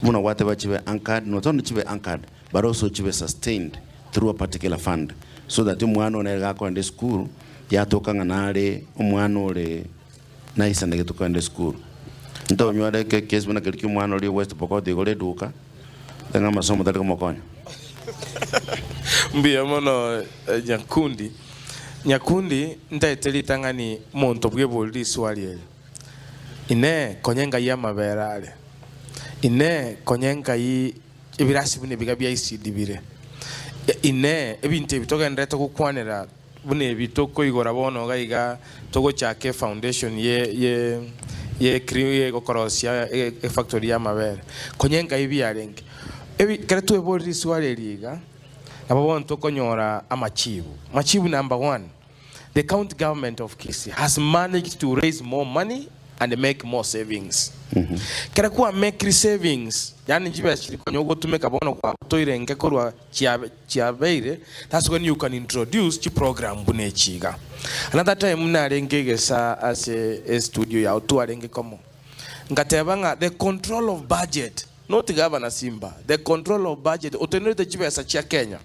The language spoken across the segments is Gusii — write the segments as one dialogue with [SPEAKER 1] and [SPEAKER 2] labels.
[SPEAKER 1] Buna gwateba chibe anchored, not only chibe anchored but also chibe sustained through a particular fund so that omwana one nere gakoenda esukuru yatoka ng'a nare omwana ore naisanegete koenda esukuru. Ntonyore eke case buna keria kia omwana oria o West Pokot igoro eduka, ng'a amasomo tari komokonya.
[SPEAKER 2] Mbuya mono Nyakundi. Nyakundi ntaete ritang'ani monto bwebori riswali eri. Inee, konya Engai amabera are? Inee, konya Engai ebirasi buna ebiga bia ECD bire? Inee, ebinto ebi togendererete gokwanera buna ebi tokoigora bono iga iga togochaka efoundation ye ye ye ye gokorosia efactory y'amabere, konya Engai biarenge? Ebi ekero tweborire riswali eri iga, nabo bono tokonyora amachibu. Machibu number one. The county government of Kisii has managed to raise more money and make more savings. Kere kwa mekiri savings, yaani chibesa chiri konya ogotumeka bono kwabutoire nke korwa chia chiabeire, that's when you can introduce chiprogram buna echi iga. Another time narenge egesa ase estudio yao twarenge komo, ngateba ng'a the control of budget, not Governor Simba, the control of budget otenerete chibesa chia Kenya,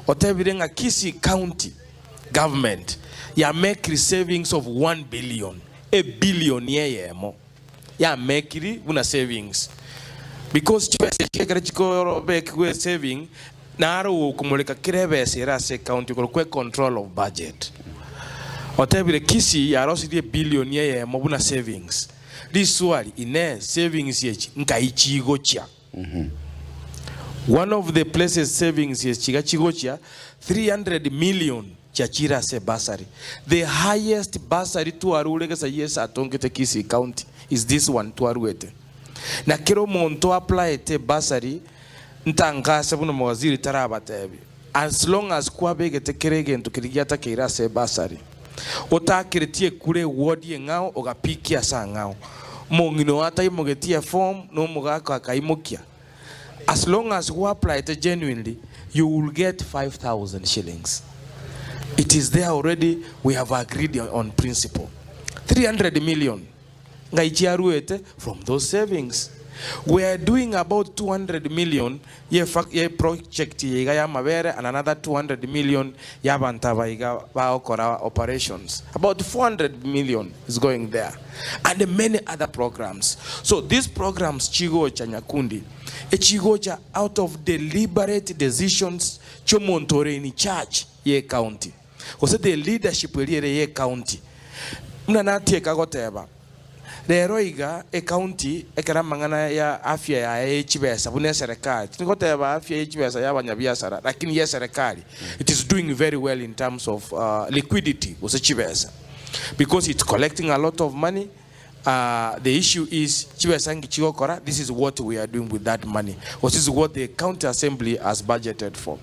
[SPEAKER 2] otebire ng'a Kisii county government yamekiri savings of 1 billion, ebillion eyemo yamekiri buna savings because chibesa echi ekero chikorobekigwa esaving naro ogokumoreka kera ebesa ere ase ecounty korokwa econtrol of budget. Otebire Kisii yarosirie ebillion eyemo buna savings. Riswali, Inee, savings echi nkai chigochia? One of the places savings echi iga chigochia, 300 million chiachire ase ebursary. The highest bursary twarure gesa Yeso atongete Kisii County is this one twaruete. Na kera omonto applyete ebursary, ntangase buna omowaziri tarabatebi, as long as kwabegete kera egento keria giatakeire ase ebursary, otakeretie ekura eward eng'ao ogapikia ase ang'ao, omong'ina oo ataimogetie eform na omogaka akaimokia, as long as gwa-applyete genuinely, you will get 5000 shillings. It is there already, we have agreed on principle. 300 million. Ngai chiaruete from those savings. We are doing about 200 million ye ye project eye iga y'amabere and another 200 million y'abanto aba iga bagokora operations. About 400 million is going there and many other programs. So these programs chigocha Nyakundi, echigocha out of deliberate decisions chi'omonto ore in charge ye county. Gose the leadership eria ere ye county. Buna natieka goteba, rero iga ecounty ekero amang'ana ya afya yaye ye chibesa buna eserekari, tingoteba afya ye chibesa ya abanyabiasara lakini ye eserekari it is doing very well in terms of liquidity gose chibesa because it's collecting a lot of money, the issue is chibesa nki chigokora, this is what we are doing with that money, gose this is what the county assembly has budgeted for.